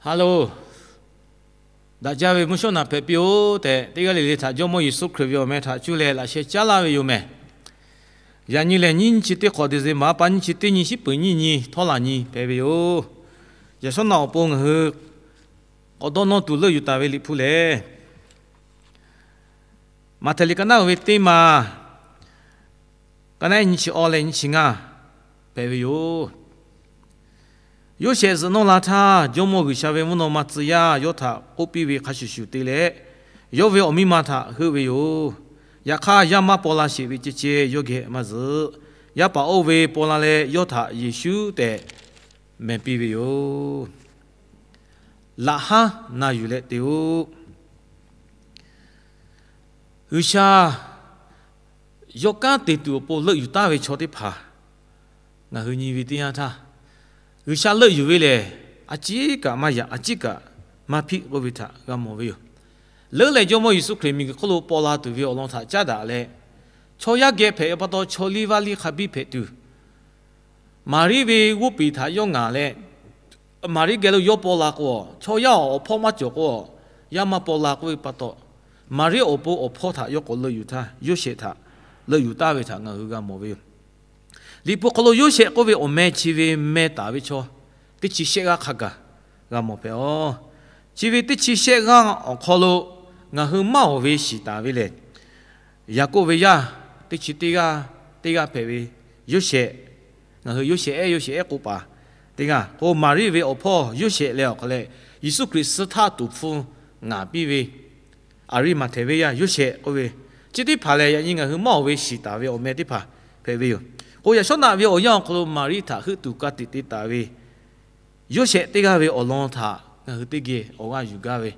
Hello, daꞈ jaˇ ve mvuhˇ shawˉ naꞈ hpehꞈ piˇ-oˆ tehꞈ, teˇ g'aˇ le le htaꞈ Jawˇmawˇ Yeˍsuˆ Hkriꞈ ve awˬ meh htaꞈ cuˇ leh laꞈ sheh caˉ laˇ ve yoˬ mehˍ. Yaꞈ nyi lehˬ, nyiˇ nyi chi teˇ hk'awꞈ December pa nyiˇ chi teˇ nyi shiˉ peuˍ nyiˇ nyi htawˇ laˬ nyi hpehꞈ ve yoˬ. Yaꞈ shawˉ naꞈ awˬ pon ngaˬ hui k'awꞈ dawˇ nawˇ tuˬ leuˆ yuˬ taˍ ve Liꞈ hpu lehˬ, Maꞈhtehˍ liꞈ ka naˉ uiˍ ve teˇ maˬ, ka naˉ nyiˇ chi awˇ leh nyiˇ chi ngaˇ hpehꞈ ve yoˬ. Yoˇsehꞈ zuhꞈ nawˇ la htaˇ, Jawˇmawˇ G'uiˬsha ve mvuhˇ naw ma tcuh yaˇ yawˇ htaꞈ k'oˆ piˇ ve hk'a shuˍ shuˍ te leh, yawˇ ve awˬ miˇ ma htaꞈ heuˆ ve yoˬ. Yaꞈ hk'aˇ, yaˇ maˇ paw la sheˍ ve ceh ceh yawˇ geh maˇ zuhꞈ. Yaˇ paˍ oˇ ve paw la leh yawˇ htaꞈ Yeˍsuˆ tehꞈ mehˬ piˇ ve yoˬ. Laꞈ haˉ na yuˬ leh te-o. G'uiˬsha yawˇ kanˉ te tuˬ awˬ pon leuˆ yuˬ taˍ ve chaw teˇ hpaˍ ngaˬ hui nyi ve teˇ yanˇ htaˇ, G'uiˬsha leuˆ yuˬ ve lehˬ, a ciˉ kaꞈ maˇ yaꞈ, a ciˉ kaꞈ maˇ hpiˆ k'oˆ ve htaꞈ g'a mawˬ ve yoˬ. Leuˉ leh Jawˇmawˇ Yeˍsuˆ Hkriꞈ miˬguiˬ hk'oˆ lo paw la tuˬ ve awˬ lawn htaꞈ caˉ daꞈ leh, chaw yaˇ geh hpehꞈ ve pa taw chaw liˇ vaˇ liˇ hk'a biˇ hpehꞈ tuˬ, Maˍriˆ ve g'oˇ peˍ htaꞈ yawˇ ngaˍ leh, Maˍriˆ geh lo yawˇ paw la k'o, chaw yaˇ awˬ hpawˇ maˇ cawˬ k'o, yaˇ maˇ paw la k'oˆ ve pa taw, Maˍriˆ awˬ pon awˬ hpawˇ htaꞈ yawˇ k'awꞈ leuˆ yuˬ htaˇ, Yoˇsehꞈ htaꞈ leuˆ yuˬ taˍ ve htaꞈ ngaˬ hui g'a mawˬ ve yoˬ. Liꞈ hpu hk'aw lo Yoˇsehꞈ k'oˆ ve awˬ meh chi ve meh taˍ ve chaw teˇ chi shehˆ g'aˇ hk'a gaˬ g'a mawˬ hpehꞈ-oˬ. Chi ve teˇ chi shehˆ g'aˇ awˬ hk'aw lo ngaˬ hui maˇ awˬ ve shiˍ taˍ ve lehˬ, Yaˍkoˆ ve yaˇ teˇ chi teˇ g'aˇ, teˇ g'aˇ hpehꞈ ve Yoˇsehꞈ, ngaˬ hui Yoˇsehꞈ ehˉ, Yoˇsehꞈ ehˉ k'oˆ paˍ teˇ g'aˇ k'o, Maˍriˆ ve awˬ hpawˇ Yoˇsehꞈ leh awˬ hk'aw leh Yeˍsuˆ Hkriꞈ suh htaˇ tuˍ hpfuh ngaˍ piˇ ve Aˍriˆmaꞈhtehˍ ve yaˇ Yoˇsehꞈ k'oˆ ve, chi teˇ hpaˍ lehˬ, yaꞈ nyi ngaˬ hui maˇ awˬ ve shiˍ taˍ ve awˬ meh teˇ hpaˍ hpehꞈ ve yoˬ. K'o, yaꞈ shawˉ naꞈ ve awˬ yanˇ awˬ hk'aw lo Maˍriˆ htaꞈ heuˆ tuˬ ka tiꞈ te taˍ ve Yoˇsehꞈ teˇ g'aˇ ve awˬ lawn htaꞈ ngaˬ hui teˇ geh awˬ g'aˇ yuˬ gaˇ ve,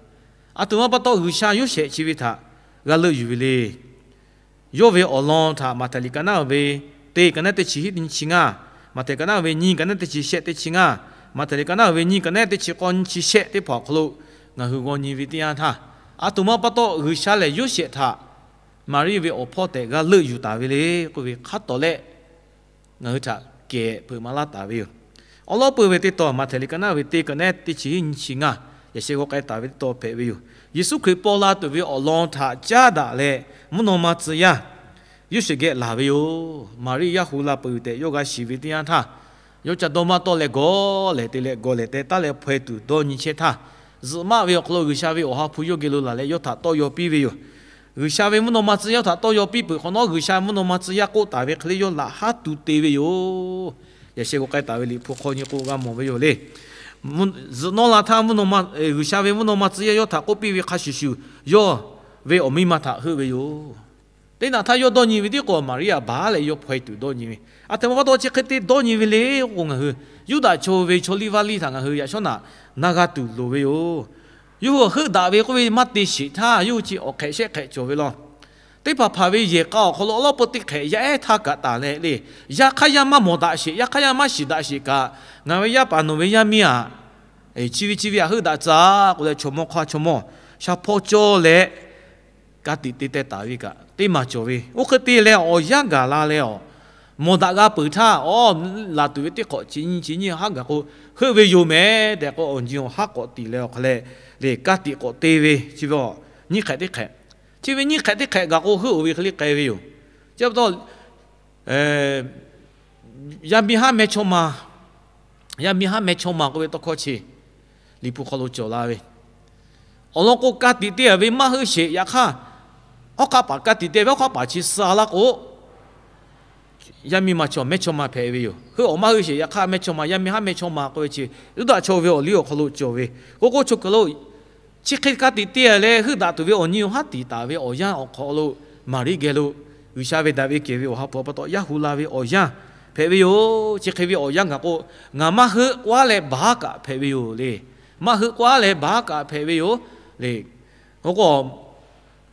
aˬ htoꞈ ma pa taw G'uiˬsha Yoˇsehꞈ chi ve htaꞈ g'a leuˆ yuˬ ve le. Yawˇ ve awˬ lawn htaꞈ Maꞈhtehˍ liꞈ ka naˉ ve teˇ, ka naˉ teˇ chi hiˉ teˇ nyiˇ chi ngaˇ, Maꞈhtehˍ ka naˉ ve nyiˇ, ka naˉ teˇ chi shehˆ teˇ chi ngaˇ, Maꞈhtehˍ liꞈ ka naˉ ve nyiˇ, ka naˉ teˇ chi k'awˇ nyiˇ chi shehˆ teˇ hpaˍ awˬ hk'aw lo ngaˬ hui g'aw nyi ve teˇ yanˇ htaˇ, aˬ htoꞈ ma pa taw G'uiˬsha lehˬ Yoˇsehꞈ htaꞈ Maˍriˆ ve awˬ hpawˇ tehꞈ g'a leuˆ yuˬ taˍ ve le k'oˆ ve hk'a tawˍ leh, ngaˬ hui htaꞈ kehˬ hpeuꞈ maˍ laˇ taˍ ve yoˬ. Awˬ lawn peuˬ ve teˇ tawn Maꞈhtehˍ liꞈ ka naˉ ve teˇ, ka naˉ teˇ chi hiˉ nyiˇ chi ngaˇ, yaꞈ sheh g'aw k'ai taˍ ve teˇ tawn hpehꞈ ve yoˬ. Yeˍsuˆ Hkriꞈ paw la tuˬ ve awˬ lawn htaꞈ caˉ daꞈ leh, mvuhˇ naw ma tcuh yaˇ Yoˇsehꞈ geh laˬ ve yoˬ. Maˍriˆ yaˇ hu la peuˬ tehꞈ yawˇ g'a shiˍ ve teˇ yanˇ htaˇ, yawˇ ca dawˇ maˇ tawˆ leh gawˬ lehˬ te leh gawˬ lehˬ teh taˉ leh hpaw-e tuˬ dawˇ nyi chehˇ htaˇ, zuhꞈ maˆ ve awˬ hk'aw lo G'uiˬsha ve awˬ ha hpu yawˇ geh lo laˬ leh yawˇ htaꞈ tawˇ yaw piˇ ve yoˬ. G'uiˬsha ve mvuhˇ naw ma tcuh yaˇ htaꞈ tawˇ yaw piˇ peuˬ hk'awꞈ nawˉ, G'uiˬsha mvuhˇ naw ma tcuh yaˇ k'oˆ taˍ ve hk'e leh yawˇ laꞈ haˉ tu te ve yoˬ. Yaꞈ sheh g'aw k'ai taˍ ve Liꞈ hpu hk'aw nyi k'o g'a mawˬ ve yoˬ le. Zuhꞈ nawˇ la htaˇ, G'uiˬsha ve mvuhˇ naw ma tcuh yaˇ yawˇ htaꞈ k'oˆ piˇ ve hk'a shuˍ shuˍ, yawˇ ve awˬ miˇ ma htaꞈ heuˆ ve yoˬ. Teˇ naꞈ htaˇ yawˇ dawˇ nyi ve tiˉ k'o, Maˍriˆ htaꞈ baˬ leh yawˇ hpaw-e tuˬ dawˇ nyi ve. Aˬ htoꞈ ma pa taw chi hk'e te dawˇ nyi ve le k'o, ngaˬ hui Yuˇdaꞈ chaw ve chaw liˇ vaˇ liˇ htaꞈ ngaˬ hui yaꞈ shawˉ naꞈ na g'a tuˬ loˍ ve yoˬ. Yawˇ hui heuˆ daꞈ ve k'oˆ ve maˇ te sheˍ htaˇ, yawˇ hui chi awˬ hk'ehꞈ shehˆ hk'ehꞈ cawˬ ve law. Teˇ hpaˍ hpaˍ ve yehˬ k'a awˬ hk'aw lo awˬ lawn peu teˇ hk'ehꞈ yaˇ ehˉ htaˇ kaꞈ taˍ leh le, yaˇ hk'aˇ yaˇ maˇ mawˬ daꞈ sheˍ, yaˇ hk'aˇ yaˇ maˇ shiˍ daꞈ sheˍ kaꞈ, ngaˬ ve yaˇ paˍ nawˬ ve yaˇ miˇ aꞈ, chi ve chi ve aꞈ heuˆ daꞈ tcuh k'oˆ leh, chaw mawˇ hk'aˇ chaw mawˇ sha hpawˇ cawˇ leh ka tiꞈ te teh taˍ ve kaꞈ teˇ maˬ cawˬ ve. Oˇ hk'e te leh awˬ yanˇ gaˬ la leh awˬ mawˬ daꞈ g'a peuˬ htaˇ, awˬ laˬ tuˬ ve teˇ hk'awꞈ chi nyiˇ chi nyiˇ haˉ gaˬ k'o, heuˆ ve yoˬ mehˍ tehꞈ k'o, awˬ nyi awˬ haˉ k'awꞈ tiˍ leh awˬ hk'a leh le, ka tiꞈ k'awꞈ te ve chi ve nyiˇ hk'ehꞈ teˇ hk'ehꞈ. Chi ve nyiˇ hk'ehꞈ teˇ hk'ehꞈ gaˬ k'o, heuˆ-oˬ ve hk'e le k'ai ve yoˬ. Chi pa taw, yaˇ miˇ haˉ meh chaw ma, yaˇ miˇ haˉ meh chaw ma k'oˆ ve tawˇ hkawˇ chi Liꞈ hpu hk'aw lo cawˬ la ve. Awˬ lawn k'o, ka tiꞈ te-a ve maˇ heuˆ sheˍ. Yaꞈ hk'aˇ, hawˉ hk'aˆ paˍ ka tiꞈ te ve hawˉ hk'aˆ paˍ chi suh laˇ k'o, yaˇ miˇ ma chaw meh chaw ma hpehꞈ ve yoˬ. Heuˆ-oˬ maˇ heuˆ sheˍ. Yaꞈ hk'aˇ, meh chaw ma, yaˇ miˇ haˉ meh chaw ma k'oˆ ve chi Yuˇdaꞈ chaw ve awˬ liˇ awˬ hk'aw lo cawˬ ve. K'o k'o, chaw kuiˬ lo chi hk'e ka tiꞈ te-a leh heuˆ daꞈ tuˬ ve awˬ nyi awˬ haˉ tiˍ taˍ ve awˬ yanˇ awˬ hk'aw lo, Maˍriˆ geh lo G'uiˬsha ve daꞈ ve kehˬ ve awˬ ha hpu pa taw yaˇ hu la ve awˬ yanˇ hpehꞈ ve yoˬ. Chi hk'e ve awˬ yanˇ gaˬ k'o, ngaˬ maˇ heuˆ k'oˆ-a leh baˬ kaꞈ hpehꞈ ve yoˬ le. Maˇ heuˆ k'oˆ-a leh baˬ kaꞈ hpehꞈ ve yoˬ le. K'o k'o,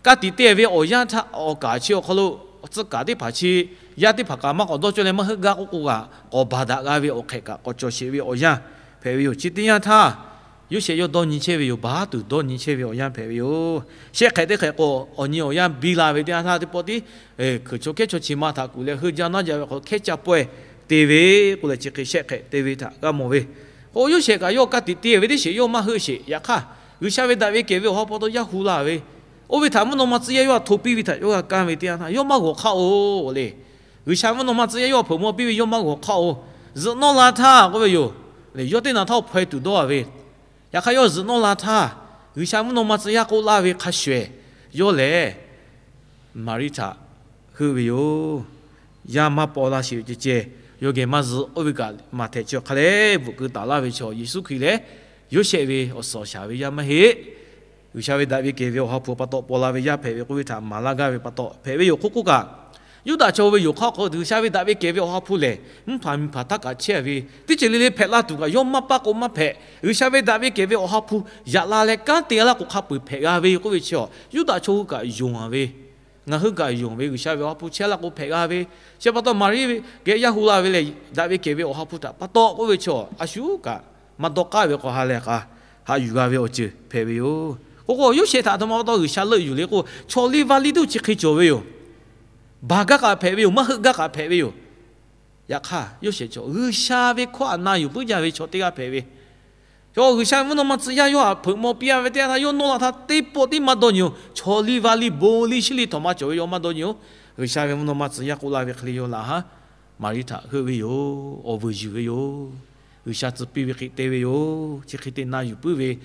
ka tiꞈ te ve awˬ yanˇ htaˇ awˬ kaˍ chi awˬ hk'aw lo tcuh kaˍ teˇ hpaˍ chi, yaˇ teˇ hpaˍ kaꞈ maˇ k'awꞈ dawˇ cawˇ leh maˇ heuˆ gaˇ k'oˆ k'o kaꞈ, k'awꞈ baˬ daꞈ g'a ve awˬ hk'ehꞈ kaꞈ k'awꞈ cawˬ sheˍ ve awˬ yanˇ hpehꞈ ve yoˬ. Chi teˇ yanˇ htaˇ, Yoˇsehꞈ yawˇ dawˇ nyi chehˇ ve yoˬ. Baˬ tuˬ dawˇ nyi chehˇ ve awˬ yanˇ hpehꞈ ve yoˬ. Shehˆ hk'ehꞈ teˇ hk'ehꞈ k'o, awˬ nyi awˬ yanˇ biˇ la ve teˇ yanˇ htaˇ, teˇ pawˆ tiˉ hkeuꞈ chaw kehˉ chaw chi ma htaꞈ kuˬ leh heuˆ jaˇ naˉ jaˇ ve hk'aw lo hkehˉ caˇ pawehˇ te ve k'oˆ leh, chi hk'e shehˆ hk'ehꞈ te ve htaꞈ g'a mawˬ ve. K'o, Yoˇsehꞈ kaꞈ yawˇ ka tiꞈ te ve teˇ sheˍ yawˇ maˇ heuˆ sheˍ. Yaꞈ hk'aˇ, G'uiˬsha ve daꞈ ve kehˬ ve awˬ ha hpu pa taw yaˇ hu la ve, oˇ ve htaꞈ mvuhˇ naw ma tcuh yaˇ yawˇ htaꞈ hto piˇ ve htaꞈ yawˇ g'a kaˇ ve teˇ yanˇ htaˇ, yawˇ maˇ g'awˬ hk'aˆ-oˬ le. G'uiˬsha mvuhˇ naw ma tcuh yaˇ yawˇ htaꞈ hpeuꞈ maw piˇ ve yawˇ maˇ g'awˬ hk'aˆ-oˬ. Zuhꞈ nawˇ la htaˇ k'oˆ ve yoˬ. Yawˇ teˇ naꞈ htaˇ hpaweh tuˬ dawˇ ve, yaꞈ hk'aˇ yawˇ zuhꞈ nawˇ la htaˇ, G'uiˬsha mvuhˇ naw ma tcuh yaˇ k'oˆ laˇ ve hk'a shuˍ shuˍ, yawˇ lehˬ Maˍriˆ htaꞈ heuˆ ve yoˬ. Yaˇ maˇ paw la sheˍ ve ceh ceh, yawˇ geh maˇ zuhꞈ. Oˇ ve kaꞈ Maꞈhtehˍ chi awˬ hk'a lehˬ bvuhꞈ keu taˍ laˇ ve chaw, Yeˍsuˆ Hkriꞈ lehˬ Yoˇsehꞈ ve awˬ suhˍ awˬ shaˍ ve yaˇ maˇ heˆ. G'uiˬsha ve daꞈ ve kehˬ ve awˬ ha hpu pa taw paw la ve yaˇ hpehꞈ ve k'oˆ ve htaꞈ maˍ laˇ gaˇ ve pa taw hpehꞈ ve yoˬ. Hk'oˆ k'oˆ kaꞈ, Yuˇdaꞈ chaw ve yoˬ hk'aˇ k'o, G'uiˬsha ve daꞈ ve kehˬ ve awˬ ha hpu lehˬ, mvuhˇ hpanˍ miˬ hpanˍ htaˇ kaꞈ chehˇ ve, teˇ ceuˬ le le hpehꞈ la tuˬ kaꞈ yawˇ maˇ paˇ k'o maˇ hpehꞈ. G'uiˬsha ve daꞈ ve kehˬ ve awˬ ha hpu yaꞈ la leh kanˉ te laˇ k'o hk'a peu-eˬ hpehꞈ g'a ve k'oˆ ve chi, Yuˇdaꞈ chaw hui kaꞈ yonˍ a ve, ngaˬ hui kaꞈ yonˍ ve, G'uiˬsha ve awˬ ha hpu chehˇ laˇ k'o hpehꞈ g'a ve, chi pa taw Maˍriˆ geh yaˇ hu la ve lehˬ, daꞈ ve kehˬ ve awˬ ha hpu htaꞈ pa taw k'oˆ ve chi, a shu kaꞈ maˇ dawˇ k'aˉ ve k'o ha lehˬ k'a haꞈ yuˬ g'a ve awˬ ceuˬ hpehꞈ ve yoˬ. K'o k'o, Yoˇsehꞈ htaꞈ aˬ htoꞈ ma pa taw G'uiˬsha leuˆ yuˬ le k'o, chaw liˇ vaˇ liˇ tuˬ chi hk'e cawˬ ve yoˬ. Baˬ gaˇ kaꞈ hpehꞈ ve yoˬ, maˇ heuˆ gaˇ kaꞈ hpehꞈ ve yoˬ. Yaꞈ hk'aˇ, Yoˇsehꞈ chaw G'uiˬsha ve hkawˇ htaꞈ na yuˬ puiˉ jaˇ ve chaw teˇ g'aˇ hpehꞈ ve, chaw G'uiˬsha mvuhˇ naw ma tcuh yaˇ yawˇ htaꞈ hpeuꞈ maw piˇ a ve teˇ yanˇ htaˇ, yawˇ nawˇ la htaˇ teˇ pawˆ tiˉ maˇ dawˇ nyi-oˬ. Chaw liˇ vaˇ liˇ bon liˇ shiˉ liˇ htawꞈ ma cawˬ ve yawˇ maˇ dawˇ nyi-oˬ. G'uiˬsha ve mvuhˇ naw ma tcuh yaˇ k'oˆ laˇ ve hk'e le yawˇ laꞈ haˉ Maˍriˆ htaꞈ heuˆ ve yoˬ. Awˬ vuiˬ yuˬ ve yoˬ. G'uiˬsha tcuh piˇ ve hk'e te ve yoˬ. Chi hk'e te na yuˬ puiˉ ve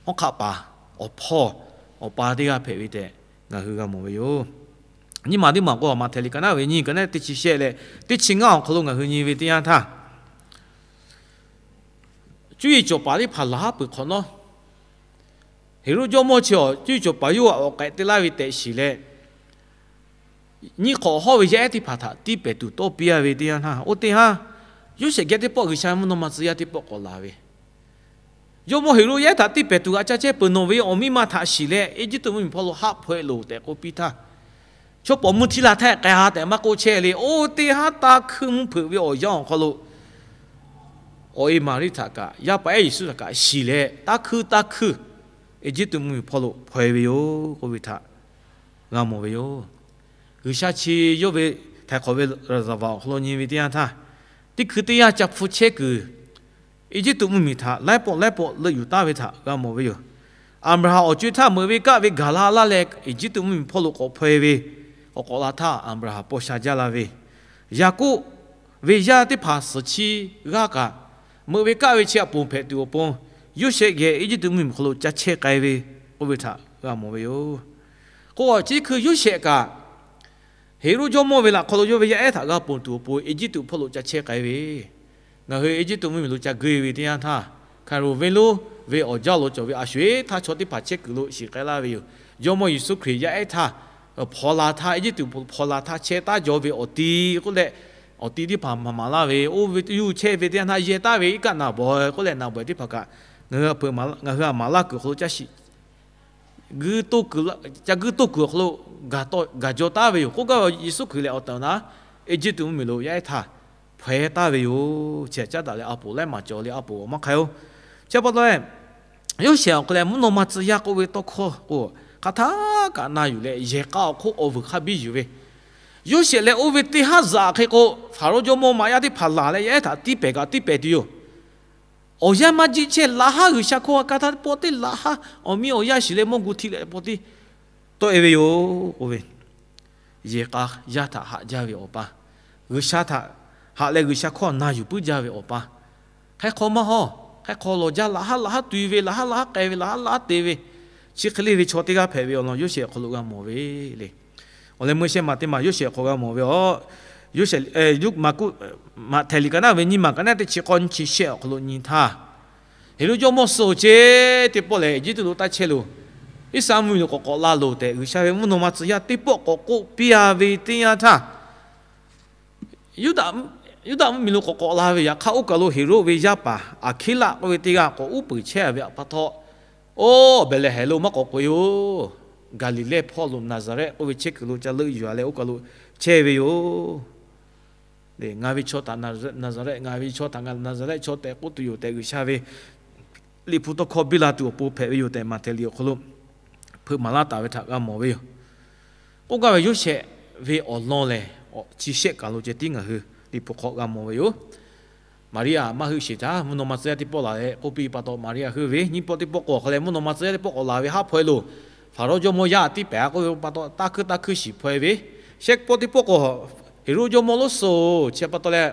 hawˉ hk'aˆ paˍ, awˬ hpawˇ, awˬ pa teˇ g'aˇ hpehꞈ ve tehꞈ ngaˬ hui g'a mawˬ ve yoˬ. Nyiˇ maˬ teˇ maˬ k'o, Maꞈhtehˍ liꞈ ka naˉ ve nyiˇ ka naˉ teˇ chi shehˆ leh teˇ chi ngaˇ awˬ hk'aw lo ngaˬ hui nyi ve teˇ yanˇ htaˇ, cuˇ yiˍ cawˬ paˍ teˇ hpaˍ laˬ haˉ peuˬ hk'awꞈ nawˉ, Heˍroˆ jawˇmawˇ chi awˬ cuˇ yiˍ cawˬ paˍ yawˇ htaꞈ awˬ k'ehꞈ te laˇ ve tehꞈ shiˍ leh, nyiˇ hk'awꞈ hawˉ ve yaˇ ehˉ teˇ hpaˍ htaꞈ tiˇ pehˍ tuˬ tawˇ piˇ a ve teˇ yanˇ htaˇ, oˇ teˇ haˉ Yoˇsehꞈ geh teˇ pawˆ G'uiˬsha mvuhˇ naw ma tcuh yaˇ teˇ pawˆ k'awꞈ laˬ ve, jawˇmawˇ Heˍroˆ yaˇ ehˉ htaꞈ tiˇ pehˍ tuˬ g'a ca chehˇ peuˬ nawˬ ve awˬ miˇ ma htaꞈ shiˍ leh, Eˇjiˇtuꞈ mvuhˇmiˬ hpawˇ lo haˆ hpaweh loˬ tehꞈ k'oˆ piˇ htaˇ, chaw paw mvuhˇ htiˇ la htaˇ k'ai ha tehꞈ maˇ k'oˆ chehˇ le. Oˇ teˇ haˉ tanˇ hkuinˇ mvuhˇ hpeuꞈ ve awˬ yanˇ awˬ hk'aw lo awˬ e Maˍriˆ htaꞈ kaꞈ, yaˇ paˍ ehˉ Yeˍsuˆ htaꞈ kaꞈ shiˍ leh, tanˇ hkuinˇ tanˇ hkuinˇ Eˇjiˇtuꞈ mvuhˇmiˬ hpawˇ lo hpaweh ve yoˬ k'oˆ ve htaꞈ g'a mawˬ ve yoˬ. G'uiˬsha chi yawˇ ve htaiˍ hk'awꞈ ve laˍzaˍvaˍ awˬ hk'aw lo nyi ve teˇ yanˇ htaˇ, teˇ hkui teˇ yanˇ ca hpu chehˇ kuiˬ Eˇjiˇtuꞈ mvuhˇmiˬ htaꞈ laiˉ pawˆ laiˉ pawˆ leuˆ yuˬ taˍ ve htaꞈ g'a mawˬ ve yoˬ. Aˍbraˍhanˍ awˬ co-e htaˇ meuꞈ ve kaˆ ve gaˬ la laˇ leh, Eˇjiˇtuꞈ mvuhˇmiˬ hpawˇ lo k'awꞈ hpaweh ve, k'awꞈ k'awꞈ la htaˇ Aˍbraˍhanˍ paw sha jaˇ la ve, Yaˍkoˆ ve yaˇ teˇ hpaˍ suhˍ chi g'aˇ kaꞈ, meuꞈ ve kaˆ ve chi aꞈ ponˬ hpehꞈ tuˬ awˬ pon, Yoˇsehꞈ geh Eˇjiˇtuꞈ mvuhˇmiˬ hk'aw lo ca chehˇ k'ai ve k'oˆ ve htaꞈ g'a mawˬ ve yoˬ. K'o, chi teˇ hkui Yoˇsehꞈ kaꞈ Heˍroˆ jawˇmawˇ ve laꞈ hk'aw lo yawˇ ve yaˇ ehˉ htaꞈ g'a ponˬ tuˬ awˬ pon Eˇjiˇtuꞈ hpawˇ lo ca chehˇ k'ai ve, ngaˬ hui Eˇjiˇtuꞈ mvuhˇmiˬ lo ca geuˆ ve teˇ yanˇ htaˇ, Hkaˍnˍroˍ venˇ lonˉ ve awˬ jaˇ lo cawˬ ve a sho-eˬ htaˇ chaw teˇ hpaˍ chehˇ kuiˬ lo shiˍ k'ai laˇ ve yoˬ. Jawˇmawˇ Yeˍsuˆ Hkriꞈ yaˇ ehˉ htaˇ hpaw la htaˇ, Eˇjiˇtuꞈ hpaw la htaˇ chehˇ taˉ jaw ve awˬ ti k'oˆ leh, awˬ ti teˇ hpaˍ maˍ maˍ laˇ ve, oˇ ve yuˇ chehˇ ve teˇ yanˇ htaˇ yehˬ taˍ ve iˉ kaˆ naˍ bawˬ k'oˆ leh naˍ bawˬ teˇ hpaˍ kaꞈ, ngaˬ hui a maˍ laˇ kuiˬ awˬ hk'aw lo caˇ shiˍ ca guiˇ toˇ kuiˬ awˬ hk'aw lo gaˬ jaw taˉ ve yoˬ. K'oˆ gaˇ ve Yeˍsuˆ Hkriꞈ lehˬ awˬ tehˬ awˬ na Eˇjiˇtuꞈ mvuhˇmiˬ lo yaˇ ehˉ htaˇ hpaweh taˍ ve yoˬ. Chi htaꞈ caˉ daꞈ leh a poˍ laiˉ maˬ cawˬ leh a poˍ awˬ maˇ hk'ai-oˬ. Chi pa taw leh, Yoˇsehꞈ awˬ hk'aw leh mvuhˇ naw ma tcuh yaˇ k'oˆ ve tawˇ hkawˇ k'o, hk'aˬ htaˇ kaꞈ na yuˬ leh yehˬ k'a awˬ hk'oˆ awˬ vuiˬ hk'a biˇ yuˬ ve, Yoˇsehꞈ leh oˇ ve teˇ haˉ zuhꞈ hk'e k'o, Hkaˍnˍroˆ jawˇmawˇ maꞈ yaˇ teˇ hpaˍ laˬ leh yaˇ ehˉ htaꞈ tiˇ pehˍ kaꞈ tiˇ pehˍ tuˬ yoˬ. Awˬ yanˇ maˇ jiˆ chehˇ, laꞈ haˉ G'uiˬsha hkawˇ g'a kaˇ htaˇ teˇ pawˆ teˇ laꞈ haˉ awˬ miˇ awˬ yaˇ shiˍ leh mawˇ gu htiˇ leh teˇ pawˆ teˇ tawˆ e ve yoˬ k'oˆ ve, yehˬ k'a yaˇ htaꞈ haꞈ jaˇ ve awˬ pa, G'uiˬsha htaꞈ haꞈ leh G'uiˬsha hkawˇ na yuˬ puiˉ jaˇ ve awˬ pa, hk'aˬ hk'aw maˇ hawˉ, hk'aˬ hk'aw lawˬ jaˇ, laꞈ haˉ laꞈ haˉ tu-e ve, laꞈ haˉ laꞈ haˉ k'ai ve, laꞈ haˉ laꞈ haˉ te ve, chi hk'e le ve chaw teˇ g'aˇ hpehꞈ ve awˬ lawn Yoˇsehꞈ awˬ hk'aw lo g'a mawˬ ve le. Awˬ leh meuˇ shehˇ maˬ teˇ maˬ Yoˇsehꞈ hk'aw g'a mawˬ ve aˬ. Yoˇsehꞈ, Maˍkuˆ, Maꞈhtehˍ liꞈ ka naˉ ve nyiˇ maˬ ka naˉ teˇ chi k'awˇ nyiˇ chi shehˆ awˬ hk'aw lo nyi htaˇ, Heˍroˆ jawˇmawˇ suh-oˬ ceˇ teˇ pawˆ lehˬ, Eˇjiˇtuꞈ lo taˇ chehˇ loˬ. Iˉsaˍreˍlaˆ mvuhˇmiˬ lo k'awꞈ k'awꞈ la loˬ tehꞈ G'uiˬsha ve mvuhˇ naw ma tcuh yaˇ teˇ pawˆ k'awꞈ k'oˆ piˇ a ve teˇ yanˇ htaˇ, Yuˇdaꞈ mvuhˇmiˬ lo k'awꞈ k'awꞈ la ve, yaꞈ hk'aˇ oˇ kaˬ lo Heˍroˆ ve yaˇ paˍ Aˍhkiˇlaˆ k'oˆ ve teˇ g'aˇ k'awꞈ uˉ peunˍ chehˇ ve pa taw, Oˇ, Behˍlehˍhehnˍ lo maˇ k'awꞈ k'oꞈ-e-oˬ. Gaˍliˍlehˇ hpawˇ lo Naˍzaˍrehˆ k'oˆ ve chehˇ kuiˬ lo ca leuˆ yuˬ-a leh oˇ kaˬ lo chehˇ ve yoˬ. Ngaˬ ve chaw htaꞈ Naˍzaˍrehˆ, ngaˬ ve chaw htaꞈ ngaˬ Naˍzaˍrehˆ chaw tehꞈ k'oˆ tuˬ yoˬ tehꞈ G'uiˬsha ve Liꞈ hpu tawˇ hkawˇ biˇ la tuˬ awˬ pon hpehꞈ ve yoˬ tehꞈ Maꞈhtehˍ liꞈ awˬ hk'aw lo hpeuꞈ maˍ laˇ taˍ ve htaꞈ g'a mawˬ ve yoˬ. K'oˆ gaˇ ve Yoˇsehꞈ ve awˬ lawn lehˬ, chi shehˆ kaˬ lo ceh tiˉ ngaˬ hui Liꞈ hpu hk'aw g'a mawˬ ve yoˬ. Maˍriˆ-aˬ, maˇ heuˆ sheˍ htaˇ, mvuhˇ naw ma tcuh yaˇ teˇ pawˆ laˬ leh k'oˆ piˇ pa taw, Maˍriˆ-aˬ heuˆ ve. Nyiˇ pawˆ teˇ pawˆ k'o, awˬ hk'aw leh mvuhˇ naw ma tcuh yaˇ teˇ pawˆ k'awꞈ laˬ ve haˉ hpaw e loˬ, Faˍrawˇ jawˇmawˇ yaˇ tiˉ pehˍ k'oˆ ve pa taw, taˇ hkuiˇ taˇ hkuiˇ shiˍ hpaw e ve. Shehˆ pawˆ teˇ pawˆ k'o, Heˍroˆ jawˇmawˇ loˇ suhˍ chi pa taw leh,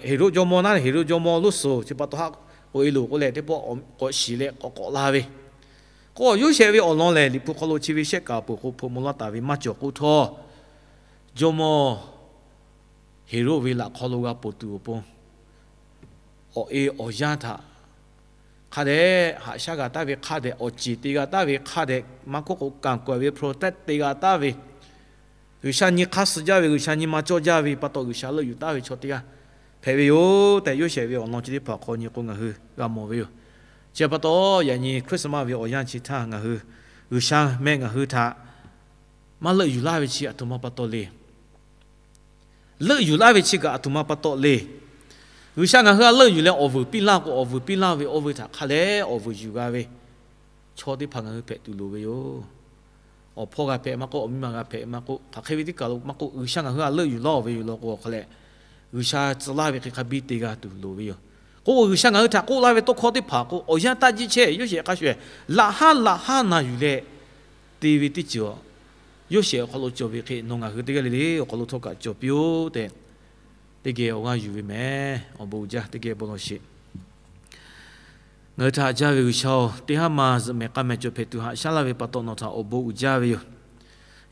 Heˍroˆ jawˇmawˇ naˉ, Heˍroˆ jawˇmawˇ loˇ suhˍ chi pa taw haˉ k'oꞈ e loˬ k'oˆ leh, teˇ pawˆ k'awꞈ shiˍ leh k'awꞈ k'awꞈ la ve. K'o, Yoˇsehꞈ ve awˬ lawn lehˬ, Liꞈ hpu hk'aw lo chi ve shehˆ kaꞈ peuˬ k'o hpeuꞈ maw laˇ taˍ ve maˇ cawˬ k'oˆ htawˇ, jawˇmawˇ Heˍroˆ ve laꞈ hk'aw lo g'a ponˬ tuˬ awˬ pon, awˬ e awˬ yanˇ htaꞈ hk'a dehꞈ haꞈ shaˉ g'a taˍ ve, hk'a dehꞈ awˬ ceˬ te g'a taˍ ve, hk'a dehꞈ maˇ k'oˆ k'o kanˍ kuˬ ve protect te g'a taˍ ve, G'uiˬsha nyi hk'aˇ suh jaˇ ve, G'uiˬsha nyi ma cawˇ jaˇ ve pa taw, G'uiˬsha leuˆ yuˬ taˍ ve chaw teˇ g'aˇ hpehꞈ ve yoˬ tehꞈ, Yoˇsehꞈ ve awˬ lawn chi teˇ hpaˍ hk'aw nyi k'o ngaˬ hui g'a mawˬ ve yoˬ. Chi pa taw, yaꞈ nyi Christmas ve awˬ yanˇ chi htaˇ ngaˬ hui G'uiˬsha meh ngaˬ hui htaꞈ maˇ leuˆ yuˬ laˇ ve chi aˬ htoꞈ ma pa taw le. Leuˆ yuˬ laˇ ve chi kaꞈ aˬ htoꞈ ma pa taw le. G'uiˬsha ngaˬ hui a leuˆ yuˬ leh awˬ vuiˬ piˇ laˇ k'o, awˬ vuiˬ piˇ laˇ ve oˇ ve htaꞈ hk'a dehꞈ awˬ vuiˬ yuˬ g'a ve chaw teˇ hpaˍ ngaˬ hui hpehꞈ tuˬ loˍ ve yoˬ. Awˬ hpawˇ g'a hpehꞈ maˇ k'oˆ, awˬ miˇ ma g'a hpehꞈ maˇ k'oˆ, hk'aˬ hk'e ve teˇ kaˬ lo maˇ k'oˆ, G'uiˬsha ngaˬ hui a leuˆ yuˬ laˇ ve yoˬ law k'o, awˬ hk'aw leh G'uiˬsha tcuh laˇ ve hk'e hk'a biˇ te g'a tuˬ loˍ ve yoˬ. K'o, G'uiˬsha ngaˬ hui htaꞈ k'oˆ laˇ ve tawˇ hkawˇ teˇ hpaˍ k'o, awˬ yanˇ taˇ jiˇ chehˇ. Yoˇsehꞈ hk'a shuˍ-ehˍ, laꞈ haˉ laꞈ haˉ na yuˬ leh te ve teˇ ceuˬ, Yoˇsehꞈ awˬ hk'aw lo cawˬ ve hk'e nawˬ ngaˬ hui teˇ g'aˇ le le awˬ hk'aw lo htawˇ kaꞈ cawˬ piˇ-oˆ tehꞈ, teˇ geh awˬ g'aˇ yuˬ ve mehˍ. Awˬ bon uiˍ jaˇ, teˇ geh bon lawˬ sheˍ. Ngaˬ hui htaꞈ haꞈ jaˇ ve G'uiˬsha-oˬ, teˇ haˉ ma zuhꞈ mehˍ k'a mehˍ cawˬ hpehꞈ tuˬ haꞈ shaˉ laˇ ve pa taw nawˬ htaꞈ awˬ bon uiˍ jaˇ ve yoˬ.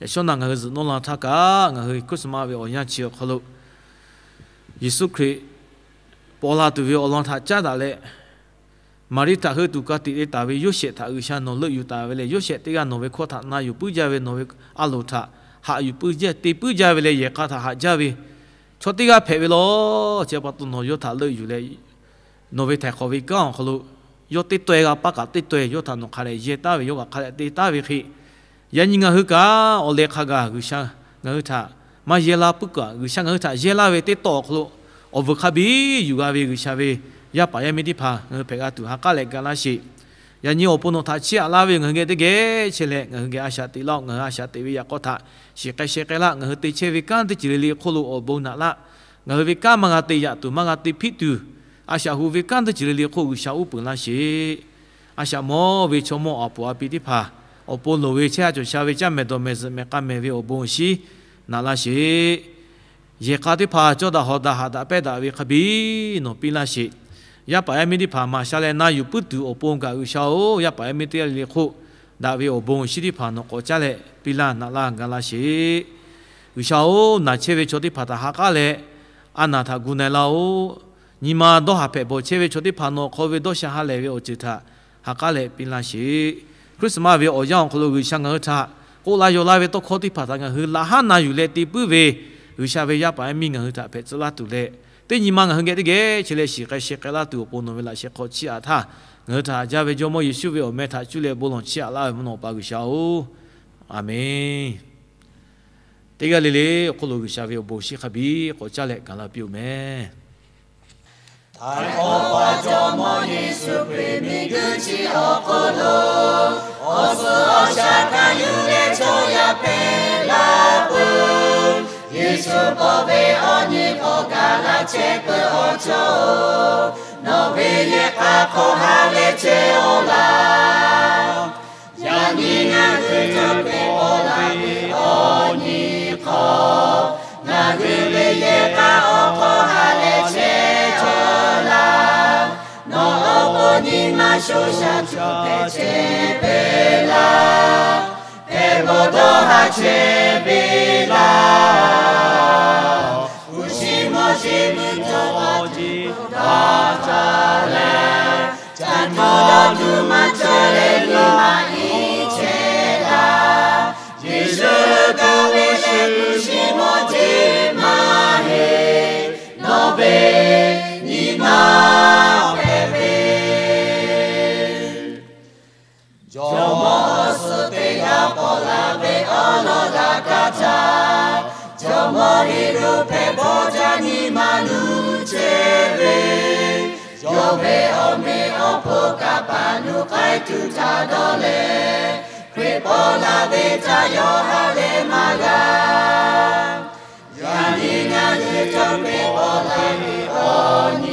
Yaꞈ shawˉ naꞈ ngaˬ hui zuhꞈ nawˇ la htaˇ kaꞈ, ngaˬ hui Christmas ve awˬ yanˇ chi awˬ hk'aw lo Yeˍsuˆ Hkriꞈ paw la tuˬ ve awˬ lawn htaꞈ caˉ daꞈ leh, Maˍriˆ htaꞈ heuˆ tuˬ ka tiꞈ te taˍ ve Yoˇsehꞈ htaꞈ G'uiˬsha nawˬ leuˆ yuˬ taˍ ve leh, Yoˇsehꞈ teˇ g'aˇ nawˬ ve hkawˇ htaꞈ na yuˬ puiˉ jaˇ ve, nawˬ ve a loˍ htaꞈ haꞈ yuˬ puiˉ jaˇ, te puiˉ jaˇ ve leh, yehˬ k'a htaꞈ haꞈ jaˇ ve chaw teˇ g'aˇ hpehꞈ ve law. Chi pa taw nawˬ yawˇ htaꞈ leuˆ yuˬ leh, nawˬ ve htaiˍ hk'awꞈ ve kanˉ awˬ hk'aw lo yawˇ teˇ taweh g'a paˇ kaꞈ teˇ taweh yawˇ htaꞈ nawˬ hk'a dehꞈ yehˇ taˍ ve, yawˇ kaꞈ hk'a dehꞈ te taˍ ve hk'e, yaꞈ nyi ngaˬ hui kaꞈ awˬ leh hk'a gaˬ G'uiˬsha ngaˬ hui htaꞈ maˇ yehˇ laˇ puiˉ kaꞈ, G'uiˬsha ngaˬ hui htaꞈ yehˇ laˇ ve teˇ tawˆ awˬ hk'aw lo awˬ vuiˬ hk'a biˇ yuˬ g'a ve G'uiˬsha ve yaˇ paˍ yaˇ miˇ teˇ hpaˍ ngaˬ hui hpehꞈ g'a tuˬ ha k'aˉ leh ga laˇ sheˍ. Yaꞈ nyi awˬ pon nawˬ htaꞈ chiˇ aꞈ laˇ ve yoˬ. Ngaˬ hui geh teˇ geh chehˇ leh ngaˬ hui geh a shaꞈ teꞈ laˇ-oˆ. Ngaˬ hui a shaꞈ teꞈ ve yaꞈ k'aw htaꞈ shiˍ k'ai sheh k'ai laˇ. Ngaˬ hui te chehˇ ve kanˉ teˇ ceuˬ le le hk'oˆ lo awˬ bon naꞈ laˇ. Ngaˬ hui ve kanˉ maˇ g'a te, yaꞈ tuˬ maˇ g'a te hpiˆ tuˬ, a shaꞈ hu ve kanˉ teˇ ceuˬ le le hk'oˆ G'uiˬsha uˉ peunˍ laˇ sheˍ. A shaꞈ mawˇ ve chaw mawˇ aˬ puˍ a pi teˇ hpaˍ awˬ pon loˍ ve chehˇ sha cawˬ sha ve caˇ mehˍ dawˬ mehˍ zuhꞈ mehˍ k'a mehˍ ve awˬ bon awˬ shinˉ naꞈ laˇ sheˍ. Yehˬ k'a teˇ hpaˍ cawˇ daꞈ hawˍ daꞈ haꞈ daꞈ pehnˇ daꞈ ve hk'a biˇ nawˬ piˇ laˇ sheˍ. Yaˇ paˍ yaˇ miˇ teˇ hpaˍ maˍ sha leh na yuˬ puiˉ tuˬ awˬ pon kaꞈ G'uiˬsha-oˬ, yaˇ paˍ yaˇ miˇ teˇ g'aˇ le le hk'oˆ daꞈ ve awˬ bon awˬ shinˉ teˇ hpaˍ nawˬ k'awꞈ caˉ leh piˇ laˇ naꞈ laˇ ga laˇ sheˍ. G'uiˬsha-oˬ, naˬ chehˇ ve chaw teˇ hpaˍ htaꞈ ha k'aˉ leh a naˬ htaꞈ gu na-e laˇ-oˆ. Nyi ma dawˇ haˍ hpehꞈ bawˬ chehˇ ve chaw teˇ hpaˍ nawˬ hk'aw ve dawˇ sha ha lehˬ ve awˬ ceuˬ htaꞈ ha k'aˉ leh piˇ laˇ sheˍ. Christmas ve awˬ yanˇ awˬ hk'aw lo G'uiˬsha ngaˬ hui htaꞈ k'oˆ laˇ yaw laˇ ve tawˇ hkawˇ teˇ hpaˍ htaꞈ ngaˬ hui laꞈ haˉ na yuˬ leh te puiˉ ve G'uiˬsha ve yaˇ paˍ yaˇ miˇ ngaˬ hui htaꞈ hpehꞈ tcuh laˇ tuˬ leh, teˇ nyi ma ngaˬ hui geh teˇ geh chehˇ leh shiˍ k'ai sheh k'ai laˇ tuˬ awˬ pon nawˬ ve laꞈ sheh hk'aw chiˇ aꞈ htaˇ, ngaˬ hui htaꞈ haꞈ jaˇ ve Jawˇmawˇ Yeˍsuˆ ve awˬ meh htaꞈ cuˇ leh bon lawˬ chiˇ aꞈ laˇ ve mvuhˇ naw pa G'uiˬsha-oˬ, Aˍmenˍ. Teˇ g'aˇ le le awˬ hk'oˆ lo G'uiˬsha ve awˬ bon shinˉ hk'a biˇ k'awꞈ caˉ leh gaˬ la piˇ-oˬ mehˍ. Htaiˍ hk'awꞈ pa Jawˇmawˇ Yeˍsuˆ Hkriꞈ miˬguiˬ chi awˬ hk'oˆ lo awˬ suhˍ awˬ shaˍ hkanˍ yuˬ leh chaw yaˇ hpehꞈ la peuˬ. Yeˍsuˆ bawˆ ve awˬ nyi hk'aw gaˬ la chehˇ peuˬ awˬ chawˇ-oˬ, nawˬ ve yehˬ k'a hk'aw ha leh chehˇ-oˆ laˇ. Yaꞈ nyi ngaˬ hui cawˬ ve awˬ laꞈ ve awˬ nyi hk'aw, ngaˬ hui ve yehˬ k'a awˬ hk'aw ha leh chehˇ-oˆ laˇ. Nawˬ awˬ pon nyi ma sho shaˍ cawˬ hpehꞈ chehˇ ve laˇ. Hpehꞈ bawˬ dawˇ haˍ chehˇ ve laˇ. Hpu shi mawˇ jeˬ mvuhˇ cawˬ awˬ jeˬ daꞈ ca leh, ca tuˬ dawˇ tuˬ maˇ cawˬ leh nyi ma iˉ chehˇ laˇ. Yeˍsuˆ kaꞈ ve leh hpu shi mawˇ jeˬ maˇ heˆ, nawˬ ve nyi ma hpehꞈ ve Jawˇmawˇ suh teˇ g'aˇ paw la ve awˬ lawn daꞈ kaˇ htaˇ, Jawˇmawˇ Heˍroˆ hpehꞈ bawˬ jaˇ nyi ma nuˇ chehˇ ve, yawˇ ve awˬ meh awˬ hponˇ kaꞈ paˍ nuˇ k'ai tuˬ htaꞈ dawˇ leh, Hkriꞈ paw la ve htaꞈ yawˇ ha leh maˇ g'a. Yaꞈ nyi ngaˬ hui cawˬ ve paw la ve awˬ nyi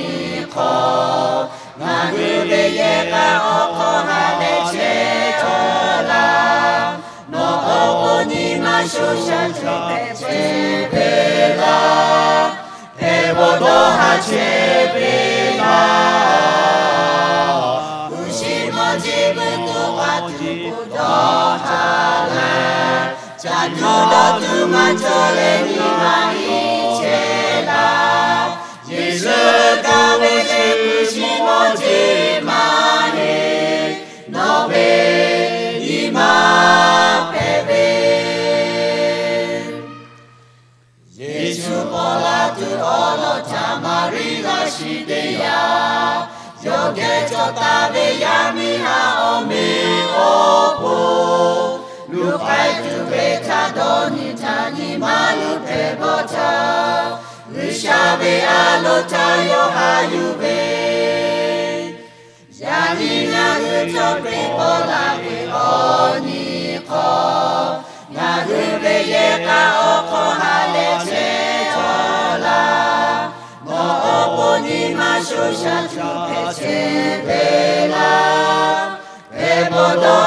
sho sha chehˇ ve laˇ, hpehꞈ bawˬ dawˇ ha chehˇ ve laˇ. Hpu shi mawˇ jeˇ ve tuˬ k'a tuˬ k'o dawˇ ha leh, caˇ tuˬ dawˇ tuˬ maˇ cawˬ leh nyi ma iˉ chehˇ laˇ. Yeˍsuˆ kaˇ ve leh hpu shi mawˇ jeˇ maˇ heˆ, nawˬ ve nyi ma hpehꞈ ve. Yeˍsuˆ paw la tuˬ awˬ lawn htaꞈ Maˍriˆ laˇ shiˍ teˇ yanˇ, yawˇ geh cawˬ taˍ ve yaˇ miˇ haˉ awˬ meꞈ awˬ hponˇ, luˬ k'ai tuˬ ve htaꞈ dawˇ nyi htaˇ nyi ma luˬ hpehꞈ bawˬ htaˇ, G'uiˬsha ve a loˍ htaꞈ yawˇ haꞈ yuˬ ve. Yaꞈ nyi ngaˬ hui chaw Hkriꞈ paw la ve awˬ nyi hk'aw, ngaˬ hui ve yehˬ k'a awˬ hk'aw ha leh chehˇ taw laˇ. Nawˬ awˬ pon nyi ma sho sha tuˬ hpehꞈ chehˇ ve laˇ. Hpehꞈ bawˬ dawˇ